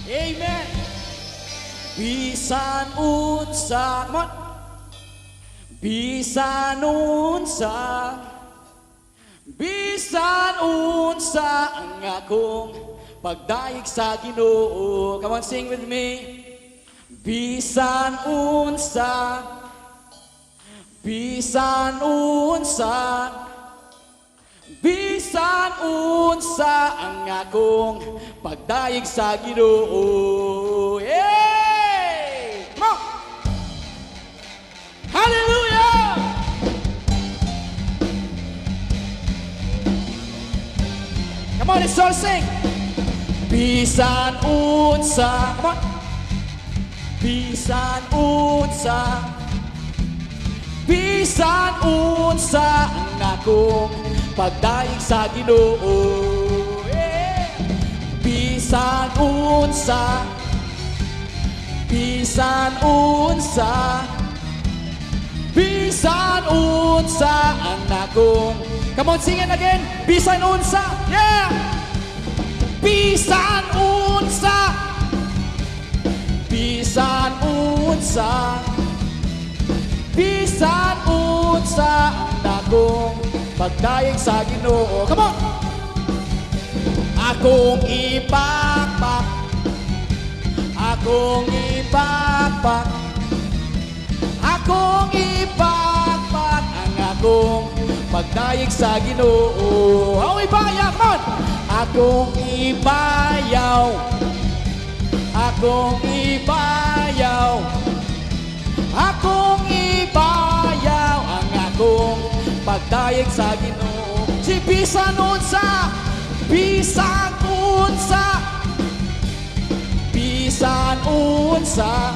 Amen. Bisan unsa, come on. Bisan unsa, bisan unsa ang akong pagdayeg sa Ginoo. Come on, sing with me. Bisan unsa, bisan unsa, bisan unsa ang akong pagdayeg sa Ginoo. Hey! Come on! Hallelujah! Come on, let's all sing. Bisan unsa, come on. Bisan unsa, bisan unsa ang akong pagdayeg sa Ginoo. Yeah. Bisan unsa, bisan unsa, bisan unsa ang akong. Come on, sing it again. Bisan unsa. Yeah! Bisan unsa, bisan unsa, bisan unsa ang akong pagdayeg sa Ginoo. Come on! Akong ipakpak, akong ipakpak, akong ipakpak ang akong pagdayeg sa Ginoo. Akong ibayaw, come on! Akong ibayaw, akong ibayaw, akong ibayaw ang akong pagdayeg sa Ginoo. Si bisan unsa, bisan unsa, bisan unsa,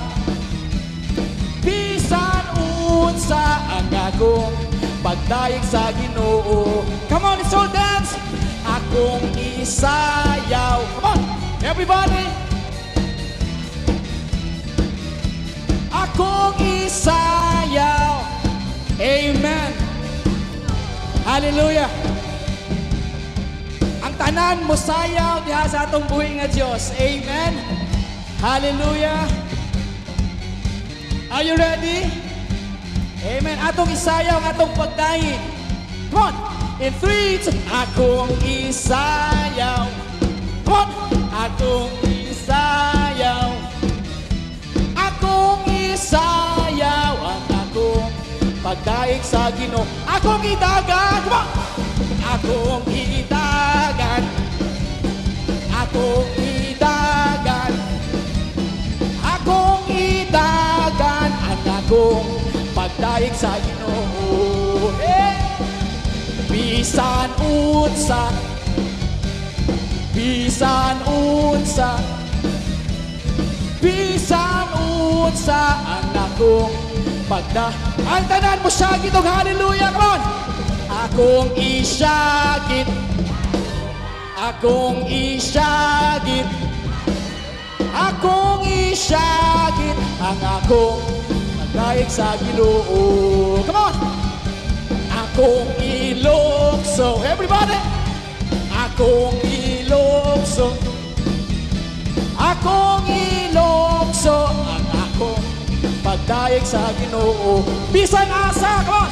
bisan unsa ang akong pagdayeg sa Ginoo. Come on, let's all dance. Akong isayaw. Come on, everybody. Akong isayaw. Amen. Hallelujah. Ang tanan mo sayaw diha sa atong buhi nga Dios. Amen. Hallelujah. Are you ready? Amen. Atong isayaw ang atong pagdayeg. Come on. In three, two, akong isayaw. Come on. Akong isayaw. Akong isayaw ang akong pagdayeg sa Ginoo. Akong idagan. Come on. Akong idagan. Akong idagan. Akong idagan ang akong pagdayeg sa Ginoo. Hey! Bisan unsa, bisan unsa, bisan unsa ang akong pagda. Ang tanan mo siya gitong hallelujah, come on! Akong isyagit, akong isyagit, akong isyagit ang akong pagdayeg sa Ginoo. Come on! Akong ilukso. Everybody! Akong ilukso. Akong ilukso ang akong pagdayeg sa Ginoo. Bisan asa, come on!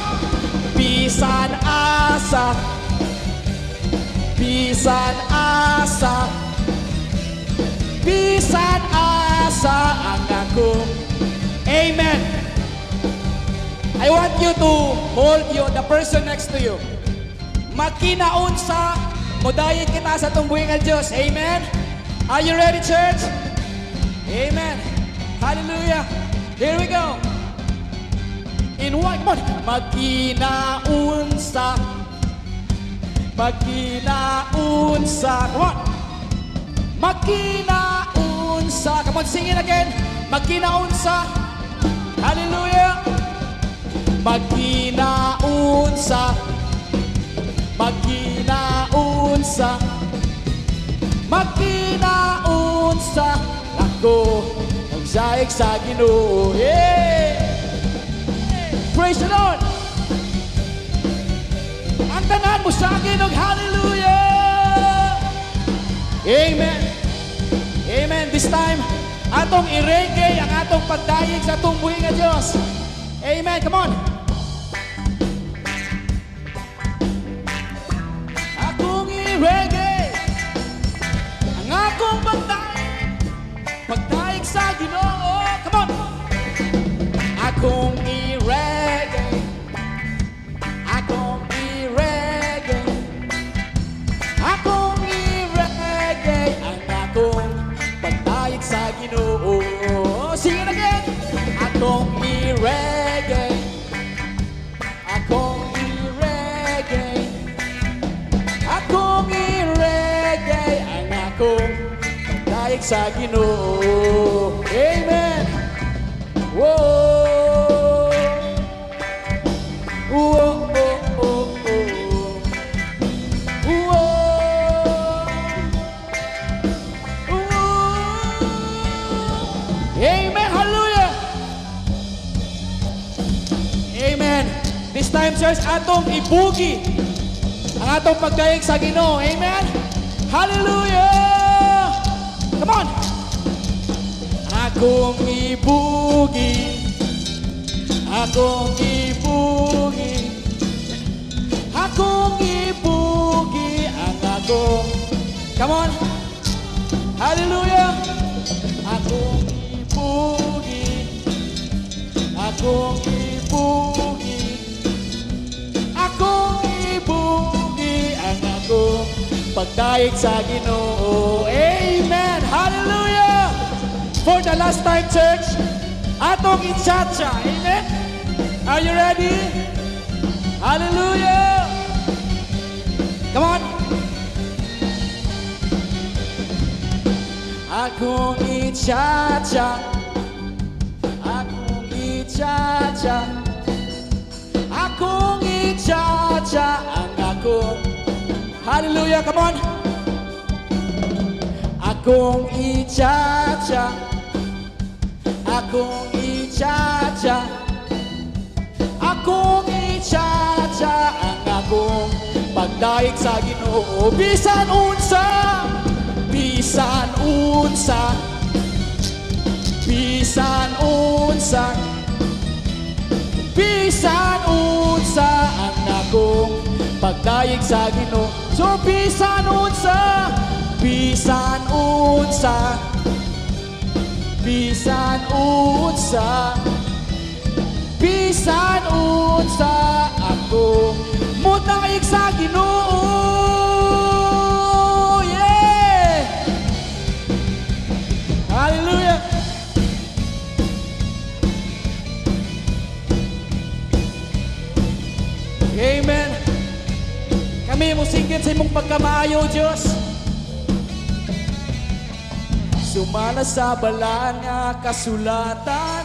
Bisan asa. Bisan asa. Bisan asa ang akong. Amen. I want you to hold you, the person next to you. Magkinaunsa, mudayeg kita sa atong buhi nga Diyos. Amen? Are you ready, church? Amen. Hallelujah. Here we go. In one, come on. Magkinaunsa. Magkinaunsa. Come on. Magkinaunsa. Come on, sing it again. Magkinaunsa. Hallelujah. Magkinaunsa. Magkinaunsa. Magkinaunsa. Ako magdayeg sa Ginoo. Yeah! Praise the Lord! Ang tanan mo sa akin, hallelujah! Amen. Amen. This time, atong i-reggae ang atong pagdayeg sa atong buhi nga Dios. Amen. Come on. Akong i-reggae ang akong pagdayeg, pagdayeg sa Ginoo. Come on. Akong i-reggae, akong i-reggae, akong i-reggae ang akong pagdayeg sa Ginoo. Sing it again. Akong i-reggae, akong i-reggae, akong i-reggae ang akong pagdayeg sa Ginoo. Amen. Whoa. Whoa, oh. Whoa. Whoa. Amen. Hallelujah. Amen. This time, church, atong i-boogie ang atong pagdayeg sa Ginoo. Amen. Hallelujah. Come on. Akong i-boogie, akong i-boogie, akong i-boogie ang akong. Come on. Hallelujah. Akong i-boogie, akong i-boogie, akong i-boogie ang akong pagdayeg sa Ginoo. Amen. Hallelujah. For the last time, church, atong i-cha-cha. Amen. Are you ready? Hallelujah. Come on. Akong i-cha-cha, akong i-cha-cha, akong i-cha-cha ang akong. Hallelujah, come on. Akong i-cha-cha, akong i-cha-cha, akong i-cha-cha ang akong pagdayeg sa Ginoo. Bisan unsa, bisan unsa, bisan unsa, bisan unsa ang akong pagdayeg sa Ginoo. So bisan unsa, bisan unsa, bisan unsa, bisan unsa ako mudayeg sa Ginoo. Yeah! Hallelujah! Amen. Kami mosinggit sa imong pagkamaayo, Diyos. Sumala sa balaan nga kasulatan,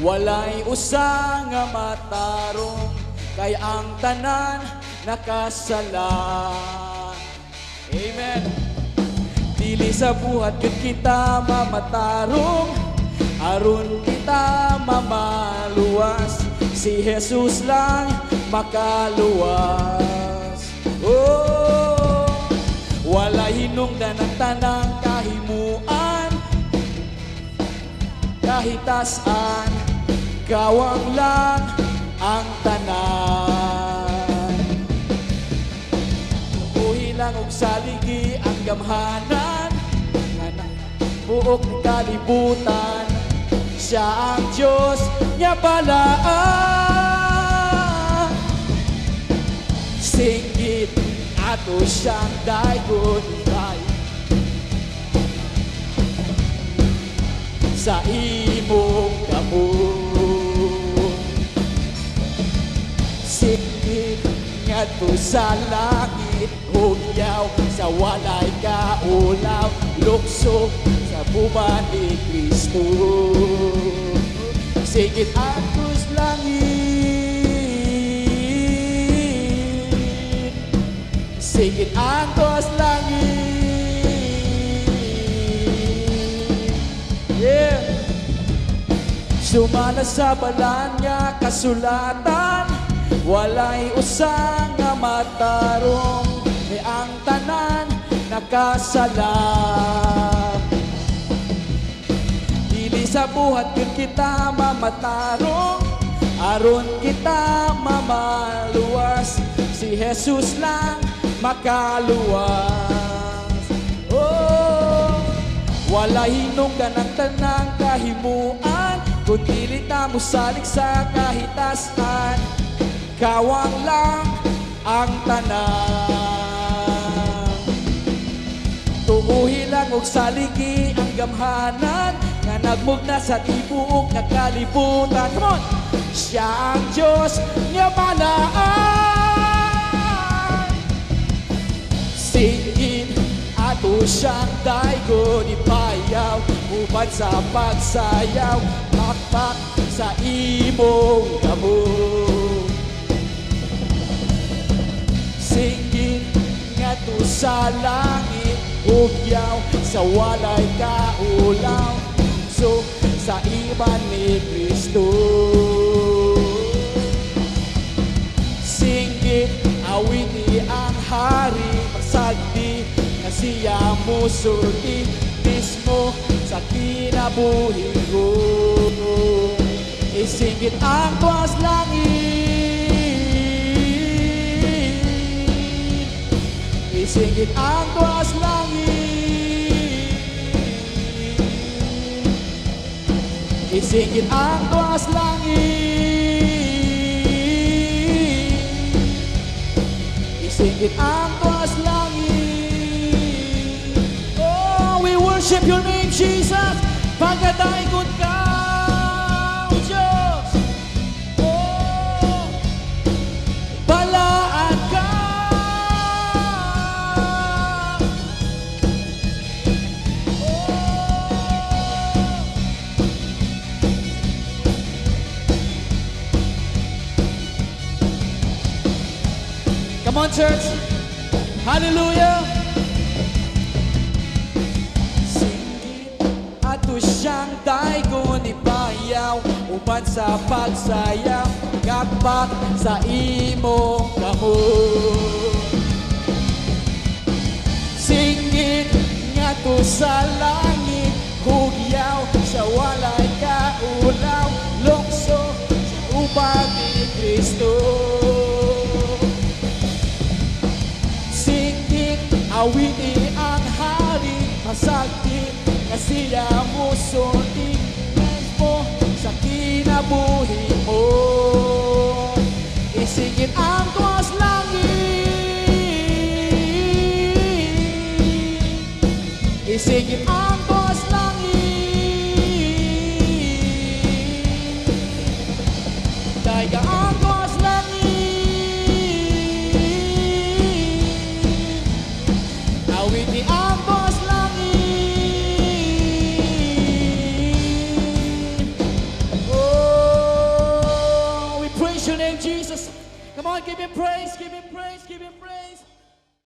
walay usa nga matarong, kay ang tanan nakasala. Amen. Dili sa buhat gyud kita mamatarong, aron kita mamaluwas, si Jesus lang makaluwas. Oh, walay hinungdan ang tanang kahimuan, kahitasan, gawang lang ang tanan. Buhi lang og saligi ang gamhanan, nga buok ni kalibutan, siya ang Diyos nga balaan. Singgit ato siyang daygon sa imong kamot. Singgit ngadto sa langit, hugyaw sa walay kaulaw, lukso sa buban ni Kristo. Singgit atos langit, singgit atos langit. Yeah. Sumala sa balaan nga kasulatan, walay usa nga matarong, kay ang tanan nakasala. Sa buhat yun kita mamatarong, aron kita mamaluwas. Si Jesus lang makaluwas. Oh, wala hinungdan ang tanang kahimuan kung dili ta mosalig sa kahitasan. Kawang lang ang tanan. Tuuhi lang og saligi ang gamhanan nga nagmugna sa tibuok nga kalibutan. Come on! Siya ang Diyos nga balaan. Singgit ato siyang daygon, ipayaw uban sa pagsayaw, pakpak sa imong kamot. Singgit ngadto sa langit, hugyaw sa walay kaulaw, so sa iban ni Kristo. Singgit, awiti ang hari, pasagdi nga siya musulti mismo sa kinabuhi ko. Isingit ang tuas langit. Isingit ang tuas langit. Isingit ang tuas langit. Isingit ang tuas langit. Oh, we worship your name, Jesus. Pagkadaikot ka, O Diyos. Oh, balaan ka. Oh. Come on, church. Hallelujah. Singgit ato siyang daygon, ipayaw uban sa pagsayaw, gakpak sa imong kamot. Singgit ngadto sa langit, hugyaw sa walay kaulaw, lukso sa uban ni Kristo. Singgit, awiti ang hari, pasagdi nga siya musulti mo sa kinabuhi mo. Isingit ang tuas langit. Isingit ang tuas langit. Dayga ang tuas langit. Awiti ang tuas langit. Oh, we praise your name, Jesus. Come on, give him praise, give him praise, give him praise.